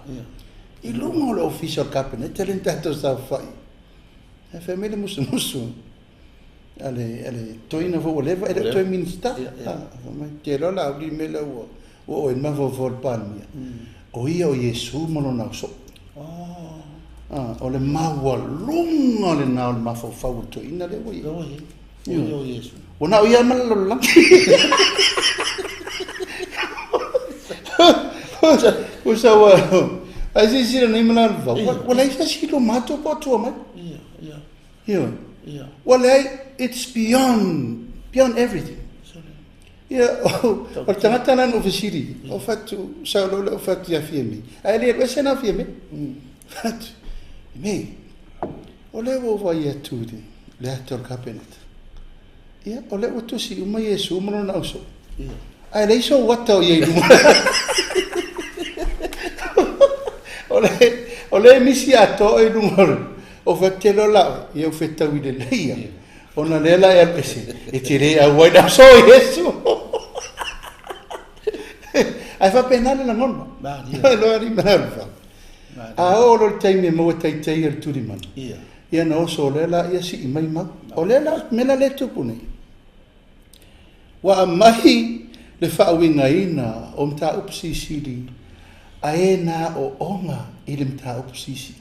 i luga o le Ofisa o le Kapeneta lea na tatou saofai. Ae fai mai le musumusu. A le, a le toeaina foi ua leva, e le o toe Minisita. Fai mai, te iloa Laauli le mea lea ua, ua oo i ai le mafaufau o le Palemia. O ia o Iesu ma lona ausoo. O le maualuga lena o le mafaufau o le toeaina lea ua i ai. O ia o Iesu. Ua na o ia ma le lalolagi. Ua ua, ai silasila nei ma Laluvau, ua leai se isi luma atu po o tua mai. Ioe. Ua leai, it's beyond, beyond everything. Ia, o le tagata la na ou fesili, ou fai atu, sau loa lea ou fai atu ia Fiame, ae le alu ese na Fiame. Fai atu, me, o lea ua ou vaai atu i le ata o le Kapeneta. Ia, o lea ua tusi uma Iesu ma lona ausoo. Ae leai sou ata o i ai i luga. O lea e misi atoa oe i luga o le... O fai atu, te iloa la oe, ia ou fetaui lelei lava, ona o lea la e alu ese, e te le auai le aso o Iesu. Ae faapena le lagona. Loa alii ma le A oo loa i le taimi e maua taitai e le tulimanu, ia ona oso loa lea sii mai mau. O lea la, mea la lea e tupu nei, ua aumai le faauigaina o mataupu silisili a e na aooga i le mataupu silisili.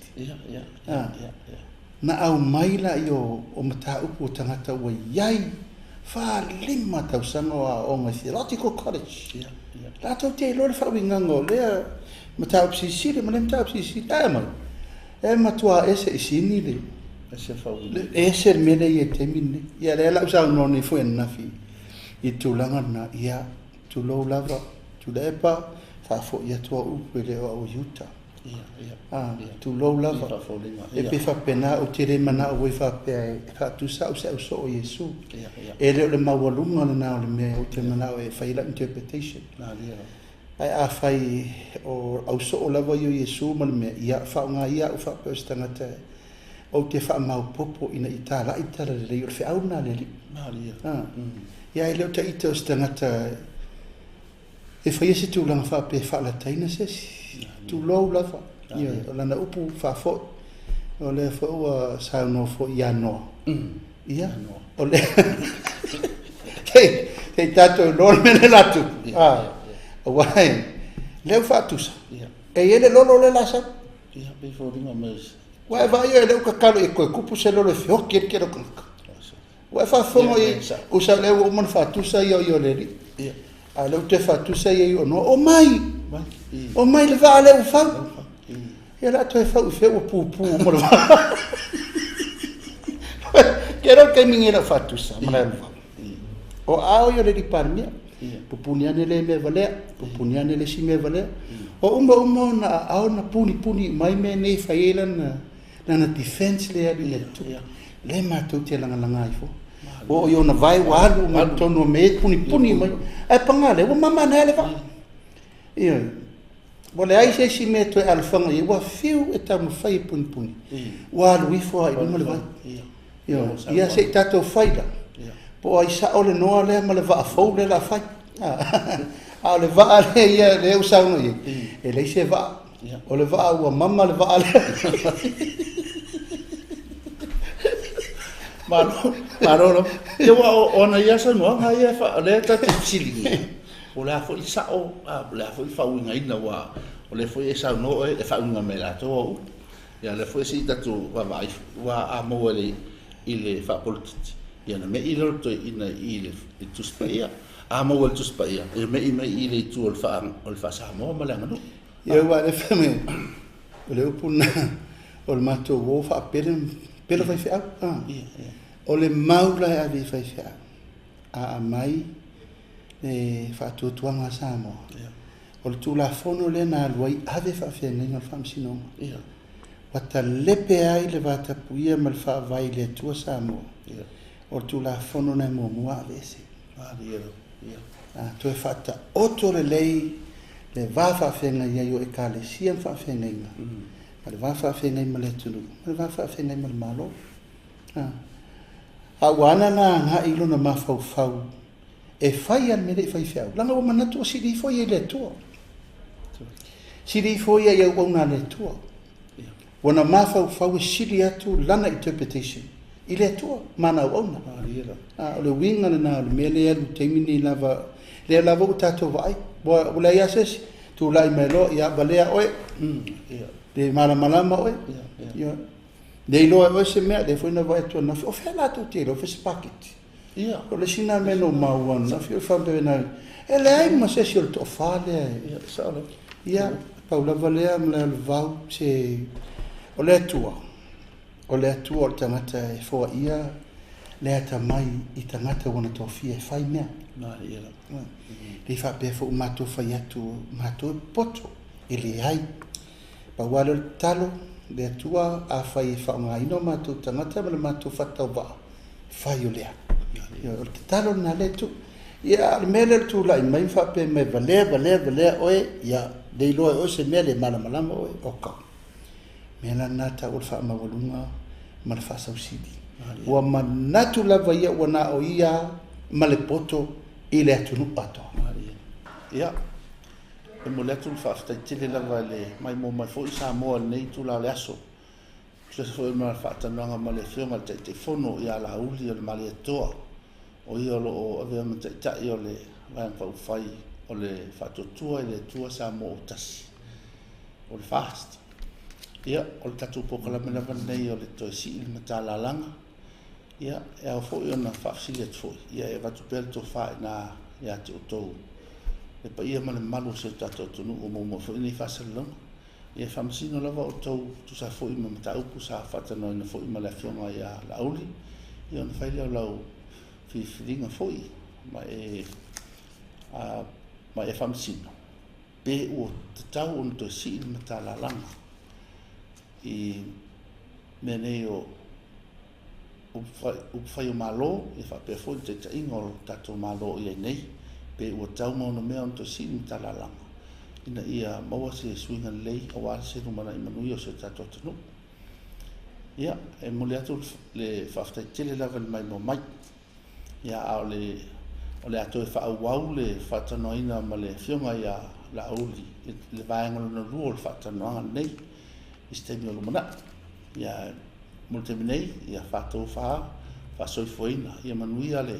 Na aumai laia o mataupu o tagata ua i ai 45 tausaga o aooga i Theological College. Latou te iloa le faauigaga o lea mataupu silisili ma lea mataupu silisili. Ae aumai, e matua ese i sini le, ese le mea lea e i ai i le taimi lenei. Ia lea la ua saunoa nei foi ananafi i le tulaga lena, ia, tulou lava Tuilaepa, Faafoi atu au upu e le o au i uta. Tulou lava. E pei faapena, ou te le manao ai faapea e faatusa au se ausoo o Iesu. E le o le maualuga lena o le mea ou te manao e fai lau interpretation. Ae afai o ausoo lava ia o Iesu ma le mea, ia faaaoga ia au faapea o se tagata ou te faamaopoopo ina ia talai le talalelei o le feau lena a le Alii. Ia e le o taita o se tagata e faia se tulaga faapea e faalataina se isi. Tulou lava. Ioe, o lana upu faafoi. O lea foi ua saunoa foi ia Noa. Ia, o lea... Se i tatou iloa le mea lea la tupu. Aua e, lea ua faatusa. E i ai le lolo lea la sau. Ua e vaai e lea ua tatalo ia toe tupu se lolo e feoti ai le tele o tagata. Ua e faafofoga i ai, tusa o lea ua uma ona faatusa ia o ia o le Alii. A o lea ua toe faatusa ia i Noa, omai, omai le vaa lea ua fau. Ia o le a toe fau i fea ua pupu uma le vaa. Ke rau taimi nei lau faatusa ma le vaa. O aao ia o le alii Palemia. Pupuni ane le mea valea, pupuni ane le isi mea valea. O uma uma ona aao na punipuni mai mea nei e fai ai lana lana defense lea alu i le atu. Lea matou te lagalaga ai foi. Ua oo i ona vae ua alu uma i totonu o mea e punipuni mai. Ae paga lea ua mama nae le vaa. Ioe. Ua leai se isi mea e toe alofaga i ai, ua fiu e taumafai e punipuni. Ua alu ifo lava i luma le vai. Ioe. Ia se i tatou fai la. Po o ai sao le noa lea ma le vaa fou lea o le a fai. A o le vaa lea ia lea ua saunoa i ai, e leai se vaa. O le vaa ua mama le vaa lea. Malo, malo lava. Ia ua o ana ia saunoaga ia o lea ta te fesiligia. Po o le a foi le sao, a po o le a foi le faauigaina aua o lea foi e saunoa oe e faauiga mai e latou au upu. Ia o lea foi se i tatou vaavaai aua a maua i le faapolokiki, ia ona me'i lea o le toeaina i le Tusi Paia. A maua i le Tusi Paia, ia me'i mai i le itu o le faa-Samoa ma le aganuu. Ia aua o lea fai mai, o le upu lena, o le matou uo faapele, pele faifeau. O le mau la e ave i faifeau, a aumai le faatuatuaga a Samoa, o le Tulafono lea na alu ai ave faafeagaiga o le Faamasinoga. Ua talepe ai le vatapuia ma le faavae i le Atua Samoa. O le Tulafono na e muamua aveese. Toe faataoto lelei le va faafeagai ai o Ekalesia ma faafeagaiga, ma le va faafeagai ma le atunuu, ma le va faafeagai ma le Malo. A ua ana la agai i lona mafaufau e fai lava le mea lea i faifeau, leaga ua manatu ua sili ifo ia i le Atua. Sili ifo ia i auauna a le Atua. Ua na mafaufau e sili atu lana interpretation i le Atua ma ana auauna. O le uiga lena o le mea lea e alu i le taimi lenei lava, lea lava ua tatou vaai, ua leai lava se isi, tulai mai loa, ia valea oe, le malamalama oe, ia, le iloa e oe se mea, lea foi na vaai atu ananafi, o fea latou te iloa, o fea se paketi? O le isi lena mea na ou maua ananafi, o le faapena, e leai ma se isi o le toafa lea e... Ia, pau lava lea ma le alu se... O le Atua, o le Atua o le tagata e foaia le atamai i tagata ua na tofia e fai mea. Le faapea foi matou fai atu, matou e poto, e leai. Pau lava lea o le tatalo, le Atua, afai e faaaogaina o matou tagata ma le matou faatauvaa, fai o lea. O le tatalo lena lea e tuu. Ia, a o le mea lea o le tulai mai ma faapea mai, valea, valea, valea oe, ia, le iloa e oe se mea, le malamalama oe, oka. Mea la lena tau o le faamaualuga ma le faasausili. Ua manatu lava ia ua na o ia ma le poto i le atunuu atoa. Ia, e momoli atu le faafetai tele lava i le maimoa mai foi Samoa i lenei itula o le aso. Tusa foi ma le faatalanoaga ma le Afioga i le Taitaifono ia Laauli o le Malietoa, o ia o lo o avea ma Taitai o le Vaega Faaupufai o le Faatuatua i le Atua Samoa ua Tasi, o le FAST. Ia, o le tatou polokalame lava lenei o le toe sii le matalalaga. Ia, e ao foi ona faafesili atu foi, ia e avatu pea le tofa i ina ia te outou le paia ma le mamalu o si o tatou atunuu o maua mai foi lenei faasalalauga. Ia faamasino lava outou tusa foi ma mataupu sa faatalanoaina foi ma le Afioga ia Laauli, ia ona fai lea o lau filifiliga foi ma e, ma e faamasino. Pe ua tatau ona toe sii le matalalaga i mea nei o upufai o Malo, ia faapea foi le taitaiga o le tatou Malo o i ai nei, pe ua tatau ma onomea ona toe sii le matalalaga ina ia maua se suiga lelei aua se lumanai manuia o si o tatou atunuu. Ia, e momoli atu le faafetai tele lava i le maimoa mai. Ia, a o le o le a toe faaauau le faatalanoaina ma le Afioga ia Laauli i le vaega lona lua o le faatalanoaga lenei i se taimi o lumanai. Ia, mo le taimi nei, ia faatofa, faasoifuaina, ia manuia le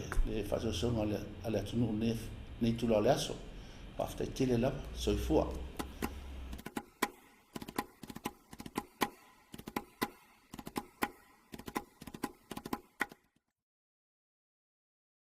faasoasoaga a le atunuu i lenei itula o le aso. Faafetai tele lava. Soifua.